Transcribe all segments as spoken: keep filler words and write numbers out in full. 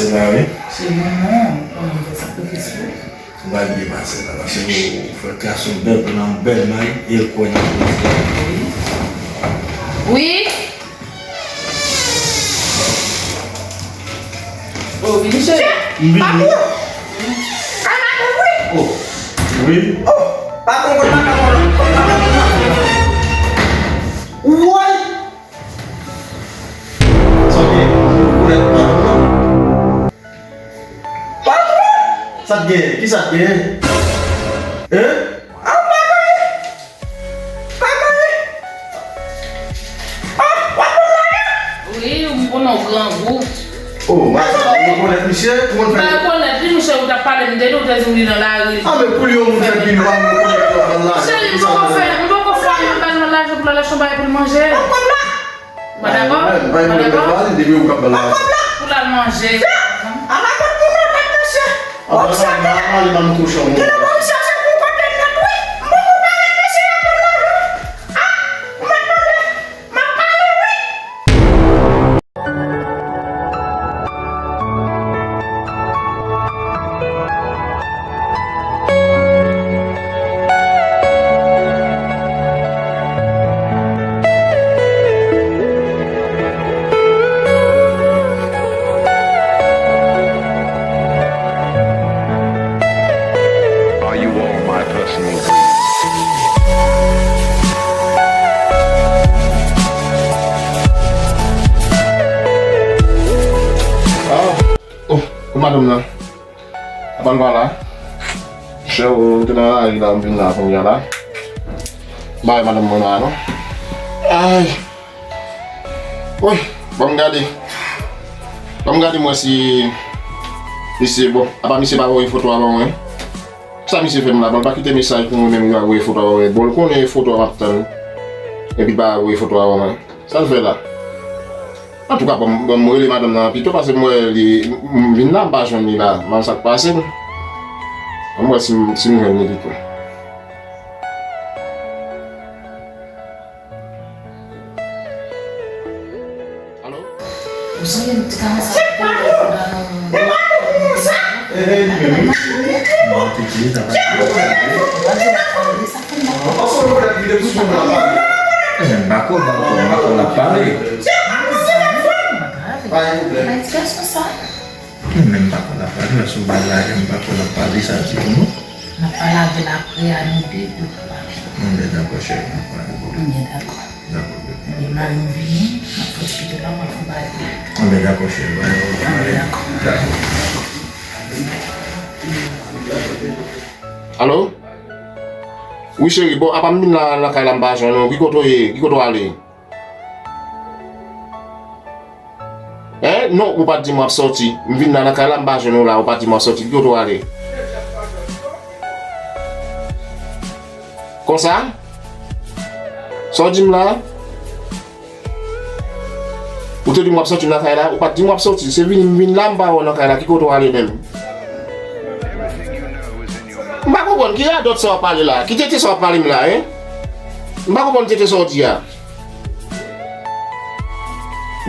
Se la, wi. Se non, non, ou konnen m fè sakrifis pou ou. Ou pa byen pase la, paske ou fè gason bèl, pran yon bèl may, e l kwè nan Bondye. Wi. Oh, vini, cheri. M vini. Papi! Kay Madanm, wi. Oh, wi. Oh, pa konprann madanm, non. Woy! Sa w gen? Ou konnen madanm, non? Patwon! Sa t gen? Kisa t gen? Hein? Ah, bagay! Bagay! Ah, w ap ban m lajan? Wi, m konnen w grangou. Oh, madanm, ou rekonèt misye? Ou konn fè... M pa rekonèt li, misye, ou t ap pale m de li, ou te di m li nan lari. Ah, men pou li, yon moun fè pi nwa, m rekonèt li, w ap ban l lajan. Cheri, m poko fè, m poko fè anyen, m ba l nan lajan pou l al achte yon bagay pou l manje. Mwen dakò, mwen dakò. Pou l al manje. Are you all my personal dreams? Ah, oh, madanm nan. Apa l pa la? Chè, ou te nan lari la, m vin la kounye a la. Bay madanm mwen la, non. Ay. Woy, ban m gade. Ban m gade m wè si misye, bon, apa misye pa voye foto a ban mwen. Sa misye fè m la, bon, l pa kite mesaj pou mwen menm, li pa voye foto a ban mwen. Bon, l konnen e foto a m ap tann. Epi l pa voye foto a ban mwen. Sa l fè la? Antouka, bon, bon, m rele madanm nan pito, paske m wè li, m, m vin la, m pa jwenn li la. M al sa k pase m. Ban m wè si m, si m jwenn li pito. Alo? Ou sonje m te ka wè sa pou ou nan... Eh, eh, li menm, wi. Mwen te di li, sa pa... Sa fè m mal. Paske ou konn ap vide sou moun nan pale. Eh, m pa kwè, m pa kwè, m pa kwè l ap pale. Pa gen pwoblèm. Bay ti gason sa. Mwen menm m pa kwè l ap pale, paske ou ba l lajan, m pa kwè l ap pale, sa di pou nou. N ap pale avè l apre a, nou de pou pale. Bon, ben, dakò, cheri, n ap pale pou li. Bon, ben, dakò. Dakò, bebe. Ebyen, mari m vini, m ap fè ti pito la, m ap fè bagay pou li. Bon, ben, dakò, cheri, bay ou pale. Dakò. Dakò. Alo? Wi, cheri, bon, apa m vin la, nan kay la, m pa jwenn ou. Ki kote w ye? Ki kote w ale? Hein? Non, ou pa t di m w ap sòti. M vin la nan kay la, m pa jwenn ou la, ou pa t di m w ap sòti. Ki kote w ale? Konsa? Sa w di m la? Ou te di m w ap sòti nan kay la, ou pa t di m w ap sòti. Se vini m vin la, m pa wè w nan kay la. Ki kote w ale menm? M pa konprann. Ki radòt sa w ap pale la? Ki tete sa w ap pale m la, hein? M pa konprann tete sa w di a.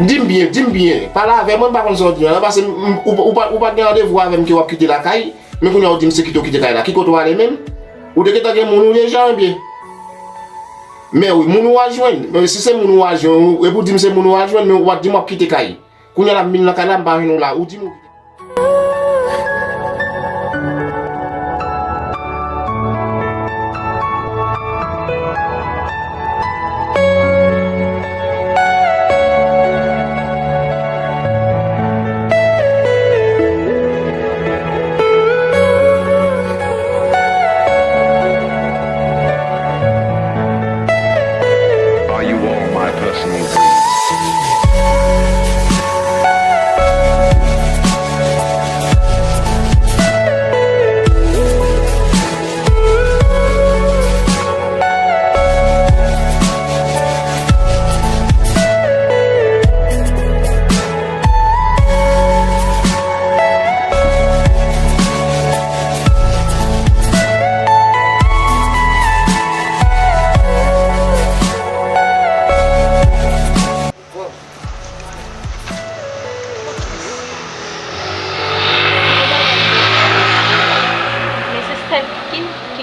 Di m byen, di m byen. Pale avè mwen, m pa konn sa w di a. Nan pase, m, m, ou, ou pa, ou pa t gen randevou avè m ke w ap kite lakay, men kounye a w di m se kite w kite kay la. Ki kote w ale menm? Ou te gentan gen moun ou deja, ebyen. Men wi, moun ou al jwenn. Men si se moun ou al jwenn, epi w di m se moun ou al jwenn, men ou pa t di m w ap kite kay. Kounye a la, m vin nan kay la, m pa jwenn ou la. Ou di m ou kite. Are you all my personal dreams?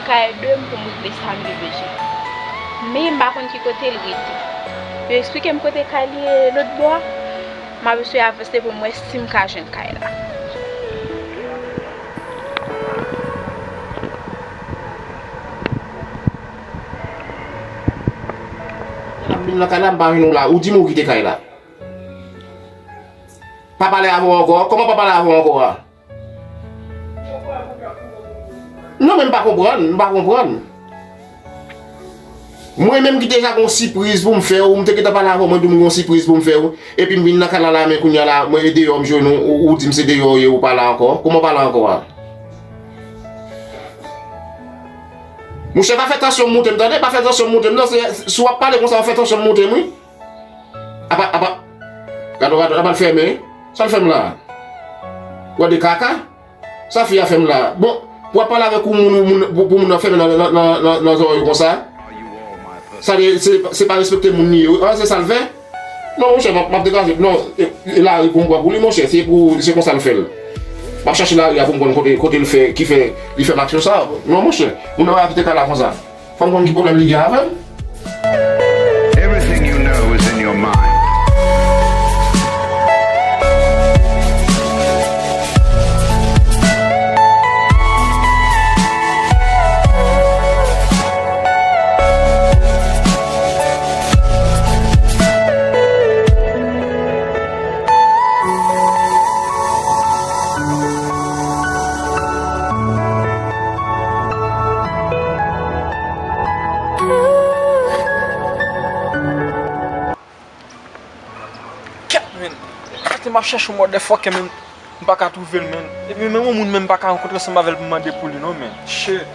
Ka ede m pou m regle sa m te bezwen. Men m pa konn ki kote l rete. Yo eksplike m kote kay li ye lòt bò a. M ap eseye avanse pou m wè si m ka jwenn kay la. M vin nan kay la, m pa jwenn ou la. Ou di m ou kite kay la. Pa pale avè w ankò? Kòman pa pale avè w ankò a? Non, men m pa konprann, m pa konprann. Mwen menm ki te ja gon sipriz pou m fè w, m te gentan pale avè w, mwen di w m gon sipriz pou m fè w, epi m vin nan kay la, la, men kounye a la, mwen e deyò m jwenn ou, ou, ou di m se deyò w ye, ou pa la ankò. Kòman w pa la ankò a? Monchè, pa fè tansyon m moute m, tande, pa fè tansyon m moute m, non, se, si w ap pale konsa, w fè tansyon m moute m, wi. Apa, apa, gade, gade, apa l fèmen, wi. Sa l fè m la? Gade kaka. Sa fi a fè m la. Bon, pou w ap pale avèk yon moun, moun, pou, pou moun nan fèmen nan, nan, nan, nan, nan zòrèy ou konsa. Sa li, se, se pa respekte moun li ye, wi. An, se sa l fè? Non, monchè, m ap, m ap degaje. Non, e, e lari pou m pran pou li, monchè. Se pou, se konsa l fè l. M ap chache lari a pou m konn kote, kote l fè, ki fè, li fè m aksyon sa. Non, monchè. Moun nan pa kite kay la konsa. Fò m konn ki pwoblèm li gen avè m. Everything you know is in your mind. Kèt, men. Kote m ap chèche yon motherfucker, men. M pa ka twouve l, men. Epi menm yon moun, men, m pa ka rankontre ansanm avè l pou m mande pou li, non, men. Shit.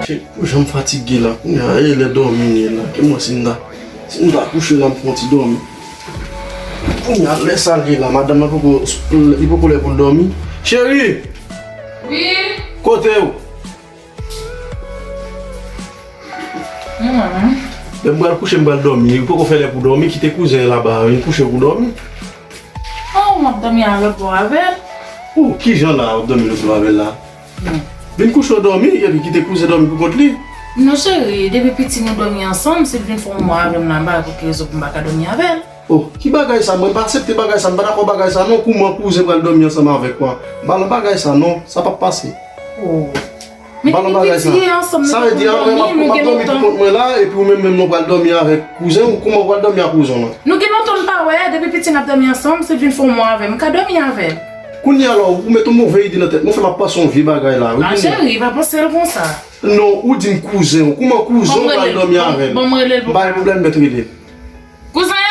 Shit, pou jan m fatige la, kounye a, e lè dòmi m ye la, ke mwen si m ta, si m ta kouche la, m fè yon ti dòmi. Kounye a, lè sa l ye la, madanm nan poko, li poko lè pou l dòmi. Cheri! Wi? Kote w? Lè m pral kouche, m pral dòmi. Ou poko fè lè pou dòmi, kite kouzen laba, vin kouche pou dòmi. Oh, m ap dòmi a lòt bò avè l. Oh, kijan la, w ap dòmi lòt bò avè l la? Vin kouche w dòmi, epi kite kouzen dòmi pou kont li. Non, cheri, depi piti nou dòmi ansanm, si l vin fè yon mwa avè m la, m pa wè pou ki rezon pou m pa ka dòmi avè l. Oh, ki bagay sa? Mwen pa aksepte bagay sa, m pa dakò bagay sa non. Kouman kouzen pral dòmi ansanm avèk mwen? M pa nan bagay sa non, sa p ap pase. Oh. M pa nan bagay sa. Sa vle di, an, mwen m ap, m ap dòmi pou kont mwen la, epi ou menm, menm nou pral dòmi avèk kouzen ou? Kouman ou pral dòmi ak kouzen w lan? Nou gen lontan n pa wè, depi piti n ap dòmi ansanm, si l vin fè yon mwa avè m, m ka dòmi avè l. Kounye a la, ou met yon move ide nan tèt mwen, ou fè m ap panse yon vye bagay la, wi. Ah, cheri, pa panse l konsa. Non, ou di m kouzen w, kouman kouzen w pral dòmi avè l? Ban m rele l pou m rele l pou m pa. M bay pwoblèm, mèt rele. Kouzen!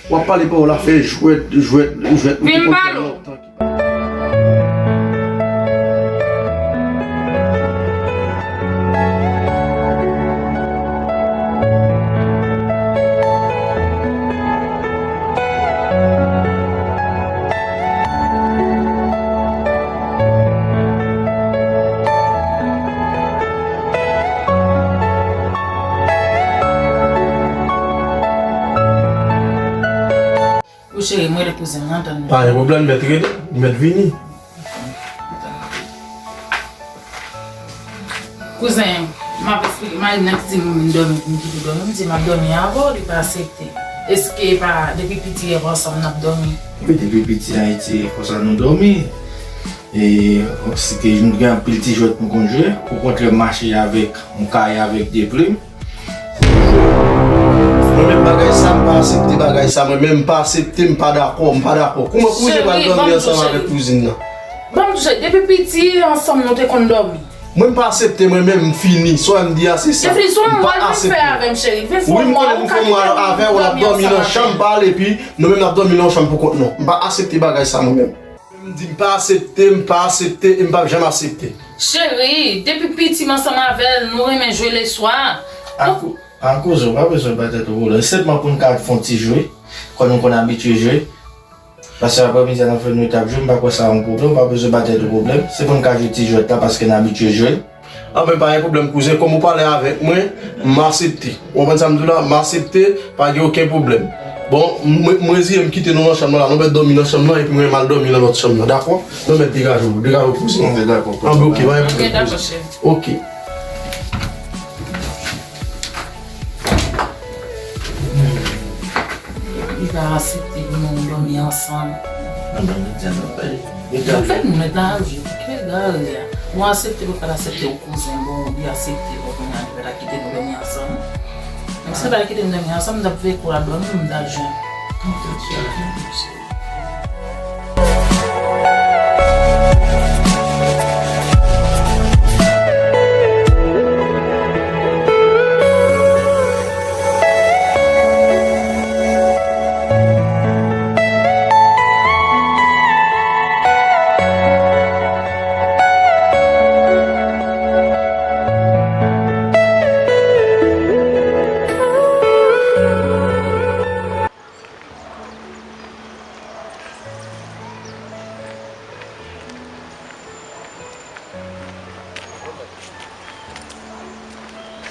W ap pale pawòl afè jwèt, jwèt, jwèt, ou te konn fè lontan ki Wi, cheri, m rele kouzen m nan, tann mwen. Pa gen pwoblèm, mèt rele, mèt vini. Kouzen, m ap eksplike, Marina ki di m vin dòmi pou m kite w dòmi, m di m ap dòmi avè w, li pa aksepte. Èske pa depi piti yè ansanm n ap dòmi? Wi, depi piti Ayiti, konsa nou dòmi. E, si te, nou gen anpil ti jwèt nou konn jwe, okontrè, m mache avèk yon kay avèk de plim. Mwen menm bagay sa, m pa aksepte bagay sa, mwen menm m pa aksepte, m pa dakò, m pa dakò. Kouman kouzen pral dòmi ansanm avèk kouzin nan? Ban m di w, depi piti, ansanm nou te konn dòmi. Mwen m pa aksepte, mwen menm m fini. Sa w wè m di a, se sa. M pa aksepte. Wi, m konnen pou m fè mwa avè w, l ap dòmi nan chanm pa l, epi nou menm n ap dòmi nan yon chanm pou kont nou. M pa aksepte bagay sa mwen menm. M di m pa aksepte, m pa aksepte, e m p ap janm aksepte. Cheri, depi piti m ansanm avè l, nou renmen jwe leswa. A kou-, a koze, w pa bezwen ba tèt ou pwoblèm. Senpman pou n ka fè yon ti jwe, kòm nou konn abitye jwe. Paske aprèmidi a n ap fè nwit ap jwe, m pa kwè sa yon pwoblèm, w pa bezwen ba tèt ou pwoblèm. Se pou n ka jwe ti jwèt la paske n abitye jwe. Anben, pa gen pwoblèm, kouzen. Kòm ou pale avèk mwen, m aksepte. Ou konprann sa m di w la? M aksepte, pa gen okenn pwoblèm. Bon, m, m reziye m kite nou nan chanm nan la. Nou mèt dòmi nan chanm nan epi mwen m al dòmi nan lòt chanm nan, dakò? Nou mèt degaje w, degaje w kouzen. Ok, dakò. Anben, ok, pa gen pwoblèm, kouzen. Ok. Li pa aksepte pou nou dòmi ansanm. Madanm Lidiane, anpil. Anfèt, nou mèt la ri. Ki egare a? Ou aksepte, ou pa aksepte, ou kouzen, bon, li aksepte, bon, kounye a, li pa ta kite nou dòmi ansanm. Menm si li pa ta kite nou dòmi ansanm, m t ap veye kou l ap dòmi, m t ap jwenn.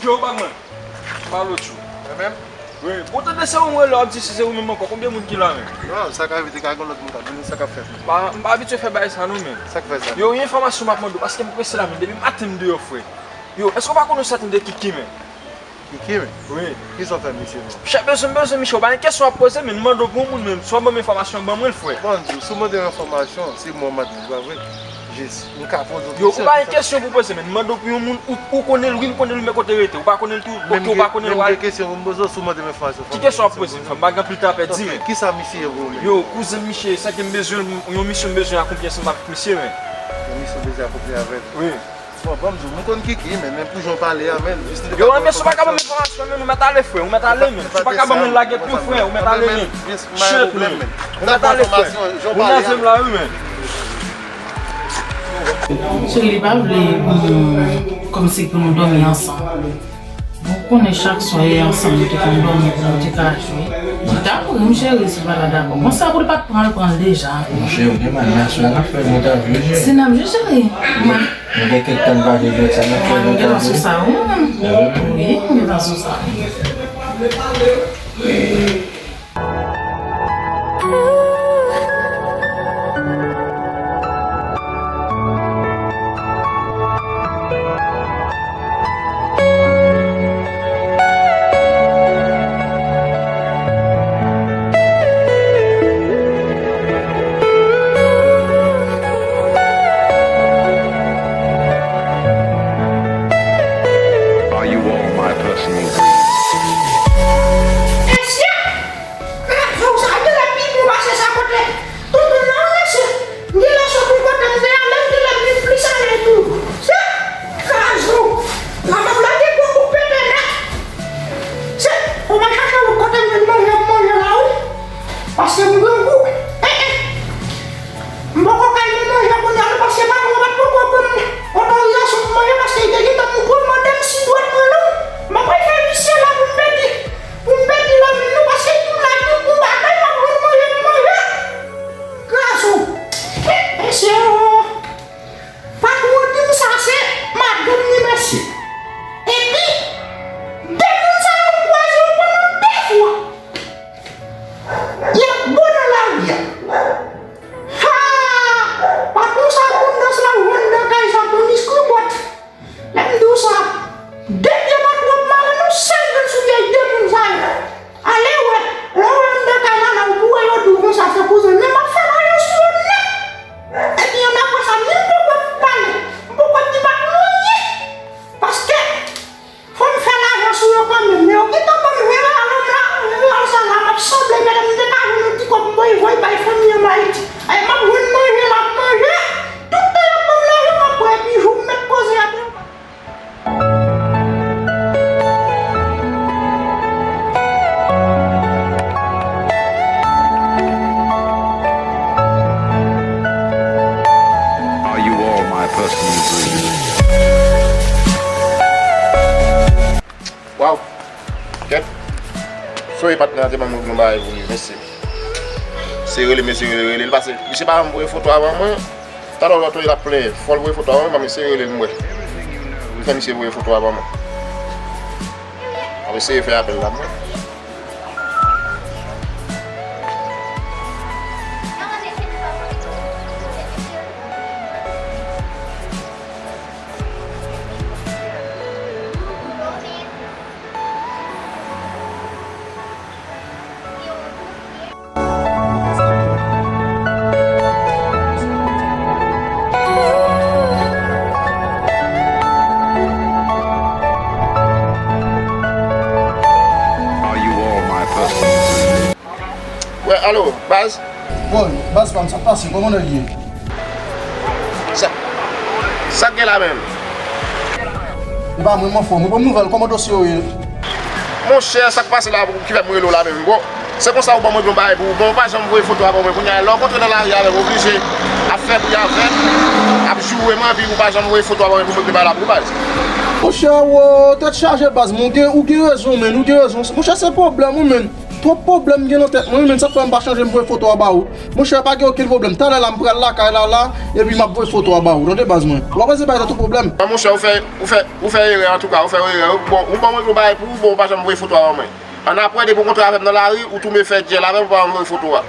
Yo, bagman. M pa lòt jou. Mwen menm? Wi. Bon, tande se ou m rele, w ap di si se ou menm ankò. Konbyen moun ki la menm? Non, sa ka rive, te ka gen lòt moun k ap vini, sa k ap fèt menm? M pa, m pa abitye fè bagay sa non menm. Sa k fè sa? Yo, yon enfòmasyon m ap mande w, paske m prese la menm. Depi maten m deyò, frè. Yo, èske w pa konn yon sèten de Kiki menm? Kiki menm? Wi. Kisa w fè misye menm? Chè, bezwen, bezwen misye, w pa gen kesyon w ap poze, men m mande w pou yon moun menm. Si w ap ban m enfòmasyon, ban mwen l, frè. Bon, m di w, si w mande m enfòmasyon, se mwen m ap di w, pa vre? Jis, m ka poze w kesyon. Yo, ou pa gen kesyon pou poze, men m mande w pou yon moun, ou, ou konnen l, wi, m konnen l, men kote l rete. Ou pa konnen l tou, ok, ou pa konnen l, w al. Menm gen kesyon pou m poze w, si w mande m enfòmasyon. Ki kesyon w ap poze m, frè m? M pa gen anpil trapè, di. Ok, kisa misye ye pou ou menm? Yo, kouzen m misye, sa ke m bezwen, yon misyon m bezwen akonpli ansanm avèk misye, men. Yon misyon w bezwen akonpli avè l? Wi. Bon, ban m di w, m konn Kiki, men, men pou jan w pale a, men, jis li te ka... Yo, men si w pa ka ban m enfòmasyon, men, ou mèt ale, frè, ou mèt ale, men. Si w pa ka ban mwen lagèt, non, frè, ou mèt ale, men. Shit, men. Ou mèt ale, frè. Ou nève m la, wi, men. Cheri, li pa vle pou nou, kòmsi pou nou dòmi ansanm. Bon, ou konnen chak swa, e ansanm nou te konn dòmi pou nou te ka jwe. Li t ap ri m, cheri, si w pa ta dakò. Bon, sa pou l pa t pran l, pran l deja. Monchè, ou gen mal, men aswè a n ap fè yon entèvyou, cheri. Si n ap jwe, cheri. Nou gen kèk tan n pa jwe, jwèt sa n ap fè yon entèvyou. Mwen, m gentan sou sa, wi, mwen. Wi, m gentan sou sa. Are you all my personal dreams? Mesye! Kazou, sa genlè pi bon pase sa kote toutoun nan, wi, mesye. M genlè sot yon kote m te ale, m genlè vin plis alèz toujou. Se kazou. Lamanm la gen gwo kou pete nèt. Se, fò mwen chache wout kote m vin manje, m manje la, wi. Paske m grangou. Eh, eh. M poko ka al manje kounye a non, paske patwon an pa t poko ban m otorizasyon pou m manje, paske li te gentan montre m, mande m si dwèt mwen long. M ap al fè visye la pou m pèdi, pou m pèdi lavi m non, paske li di m la di m yon bagay, m ap jwenn manje pou manje. Krazon. Mesye o. Patwon an di m sa se madanm li, mesye. Epi, de moun sa yo m kwaze yo pandan de fwa. Y ap bon nan lari a. Ha! Patwon sa konn dans la ou anndan kay sa, Tony Skribòt. Lè m di w sa, de pye patwon ap mare nou, sèl grenn soulye de moun sa yo. Ale wè, lè w wè anndan kay la, la ou pou wè yo di w konsa, se kouzen. Men m ap fè lajan sou yo nèt. Epi annapre sa, ni m poko pale, m poko di patwon anyen. Paske fò m fè lajan sou yo kanmenm, men yo gentan ban m reyal an la, reyal sa la, m ap sanble, mèt m te ka jwenn yon ti kòb m voye voye bay fanmi an m Ayiti. Ay, m ap jwenn manje, m ap manje, tout tan y ap ban m lajan, m ap pran, epi jou m mèt koze a devan. Are you all my personal dreams? Waw! Kèt! Sore patnè a te ban m yon bagay pou li, mesye. Se rele, mesye rele, rele. Li pase, misye pa janm voye foto avan mwen. Talè w ap tande l ap plenyen. Fò l voye foto avan mwen, ban m eseye rele l m wè. Fè misye voye foto avan mwen. M ap eseye fè apèl la m wè. Baz. Woy, baz pa m, sa k pase? Kòman nèg ye? Sa, sa k gen la menm? E pa mwen, m anfòm. Ou ban m nouvèl, kòman dosye yo ye? Monchè, sa k pase la ki fè m rele w la menm? Bon, se konsa ou ban mwen yon bagay pou ou. Bon, ou pa janm voye foto a ban mwen. Kounye a, lè w kontre nan lari avè m, ou oblije ap fè bri avè m, ap joure m, epi ou pa janm voye foto a ban mwen pou m regle bagay la pou ou, baz. Monchè, wo, tèt chaje, baz. Men ou gen, ou gen rezon, menn, ou gen rezon. Monchè, se pwoblèm, wi, menn. Twòp pwoblèm m gen nan tèt mwen, wi, menn, sa k fè m pa chanje, m voye foto a ba ou. Monchè, pa gen okenn pwoblèm. Talè la, m pral lakay la, la, epi m ap voye foto a ba ou. Tande, baz mwen. W ap wè se pa gen tout pwoblèm. An, monchè, ou fè, ou fè, ou fè erè, antouka, ou fè erè. Bon, ou ban mwen yon bagay pou ou, bon, ou pa janm voye foto a ban mwen. Annapre, depi w kontre avè m nan lari, ou tounen fè djèl avè m, ou pa janm voye foto a.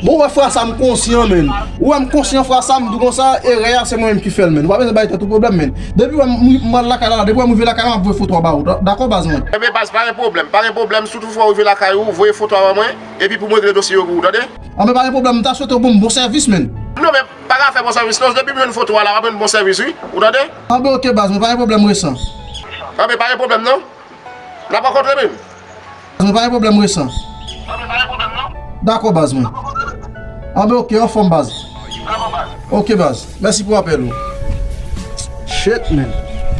Bon, ou wè, frè Sam, m konsyan, menn. Ou wè, m konsyan, frè Sam, m di w konsa, erè a, se mwen menm ki fè l, menn. Ou pa bezwen bay tèt ou pwoblèm, menn. Depi w wè m, m al lakay la, la, depi w wè m rive lakay la, m ap voye foto a ba ou. Da-, dakò, baz mwen. Enben, baz, pa gen pwoblèm, pa gen pwoblèm. Si toutfwa ou rive lakay ou, voye foto a ban mwen, epi pou m regle dosye yo pou ou, tande? Anben, pa gen pwoblèm, m ta swete w ban m bon sèvis, menn. Non, men pa ka fè bon sèvis, non. Depi m jwenn foto a la, w ap jwenn bon sèvis, wi. Ou tande? Anben, oke, baz mwen, pa gen pwoblèm, resan. Anben, pa gen pwoblèm, non. N ap rankontre, menm. Baz mwen, pa gen pwoblèm, resan. Dakò, baz mwen. Anben, oke, anfòm, baz. Oke, baz. Mèsi pou apèl ou. Shit, man.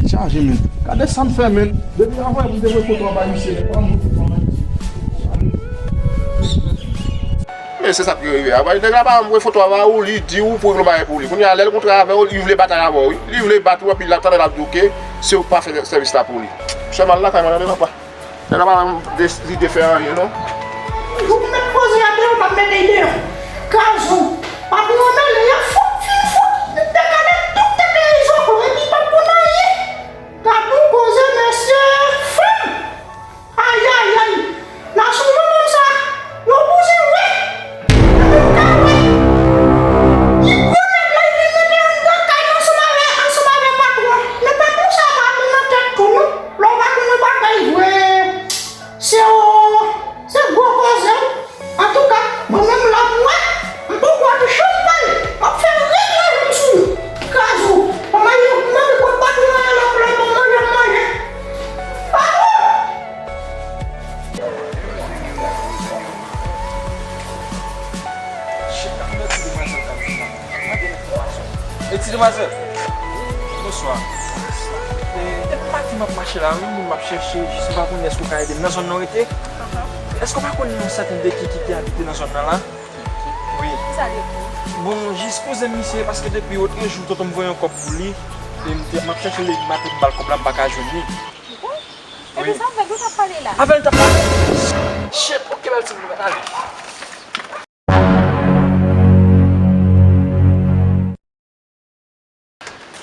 Chaje, man. Gade sa m fè, man. Depi anvan pou m te voye foto a bay misye, men pa m voye foto a bay misye. Men se sa k rive a. Nèg la pa voye foto a ba ou, li di ou pou regle bagay pou li. Kounye a, lè l kontre avè w, li vle batay avè w, wi. Li vle bat ou, epi l ap tande l ap di w ke se ou k pa fè sèvis la pou li. Chè mal lakay mwen, tande papa. Nèg la pa ban m de, lide fè anyen, non. Ou mèt poze a deyò, m ap mete l deyò. Kazou, patwon an mele, y ap fout, fin fout, m te gade tout tete izo, epi patwon nan ye. Gad yon koze, mesye, fanm! Ayayay! Nan sou yon moun sa, yon bouzen wè! Epi m ka wè! Li pran nèg la, li vin mete anndan kay ansanm avè, ansanm avè patwon. Men patwon sa pa bon nan tèt tou, non. Lè w pa konn yon bagay vre, se w, se gwo koze w. Antouka, mwen menm la m wè, m poko janm pale, m ap fè regle jou m sou nou. Kazou, manman yo, mande kot patwon an la pou l al ban m manje, m manje. Patwon! Shit, ap mèt demwazèl k ap vin la. Ap mande enfòmasyon. E ti demwazèl. Bonswa. E, depi maten m ap mache la, wi, moun m ap chèche, jis m pa konnen èske w ka ede m nan zòn nan w rete. Èske w pa konnen yon sèten Beki ki te abite nan zòn nan la? Wi. Kisa l ye pou ou? Bon, jis kouzen misye, paske depi otrejou, tonton m voye yon kòb pou li, e m te, m ap chèche l depi maten, m ba l kòb la, m pa ka jwenn li. Bon? Epi sa w fè, dou t ap pale la? Avè l t ap pale. Shit, oke, bèl timoun, ale.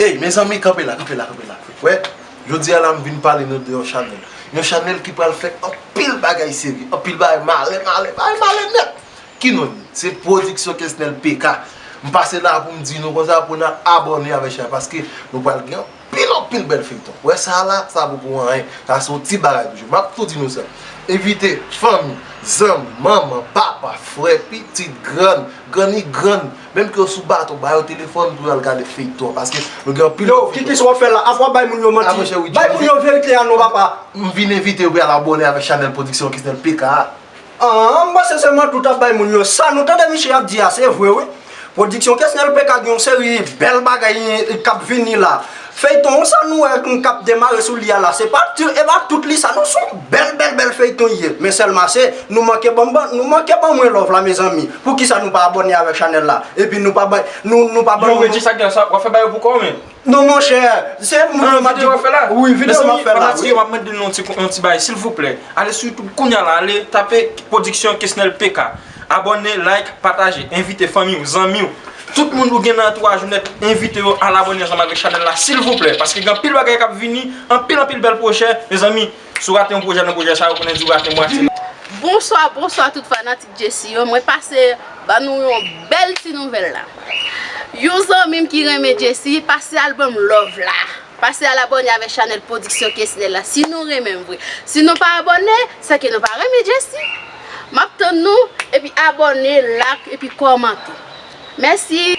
Ey, mezanmi, kanpe la, kanpe la, kanpe la. Wè, jodi a la, m vin pale nou de yon chanèl. Yon chanèl ki pral fè anpil bagay serye, anpil bagay malè, malè, bagay malè nèt. Ki non li? Se Pwodiksyon Kesnel P K. M pase la pou m di nou konsa pou n al abòne avèk chanèl, paske nou pral gen anpil, anpil bèl feyton. Wè sa la, sa poko anyen. Sa se yon ti bagay toujou. M ap tou di nou sa. Envite fanmi, zanmi, manman, papa, frè, pitit, grann, grann ni grann. Menm ke yo sou baton, ba yo telefòn pou yo al gade feyton an, paske nou gen anpil feyton. Yo, Kiki, sa w ap fè la? Afwa bay moun yo manti. Bay moun yo verite a non, papa. M vin envite yo pou y al abòne avèk chanèl Pwodiksyon Kesnel P K a. An, m panse sèlman tout ap bay moun yo. Sa nou tande misye ap di a, se vre, wi. Pwodiksyon Kesnel P K gen yon seri bèl bagay k ap vini la. Feyton sa nou wè k ap demare sou li a la, se pa ti, e pa tout li sa non, se yon bèl, bèl, bèl feyton li ye. Men sèlman se, nou manke ban m, nou manke ban mwen love la, mezanmi. Poukisa nou pa abòne avèk chanèl la? Epi nou pa bay, nou, nou pa ban nou. Yo, Reggie, sa k gen sa, w ap fè bagay pou kò w, men. Non, monchè, se moun yo m ap di. Wi, videyo m ap fè la, wi. Mezanmi, fanatik yo, m ap mande nou yon ti, yon ti bagay, silvouplè. Ale sou YouTube kounye a la, ale tape Pwodiksyon Kesnel P K. Abòne, like, pataje, envite fanmi w, zanmi w. Tout moun ou gen nan antouraj ou nèt, envite yo al abòne ansanm avèk chanèl la, silvouplè, paske gen anpil bagay k ap vini, anpil, anpil bèl pwojè, mezanmi. Si w rate yon pwojè nan pwojè sa yo, konnen di w rate mwatye. Bonswa, bonswa tout fanatik Jessie yo. Mwen pase ban nou yon bèl ti nouvèl la. Yon zanmi m ki renmen Jessie, pase al ban m love la. Pase al abòne avèk chanèl Pwodiksyon Kesnel la. Si nou renmen m vre. Si nou pa abòne, se ke nou pa renmen Jessie. M ap tann nou, epi abòne, like, epi kòmante. Mèsi.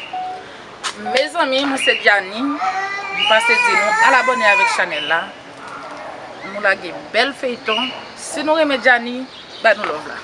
Mezanmi, mwen se Diani. M pase di nou, al abòne avèk chanèl la. Nou lage bèl feyton. Si nou renmen Diani, ba nou love la.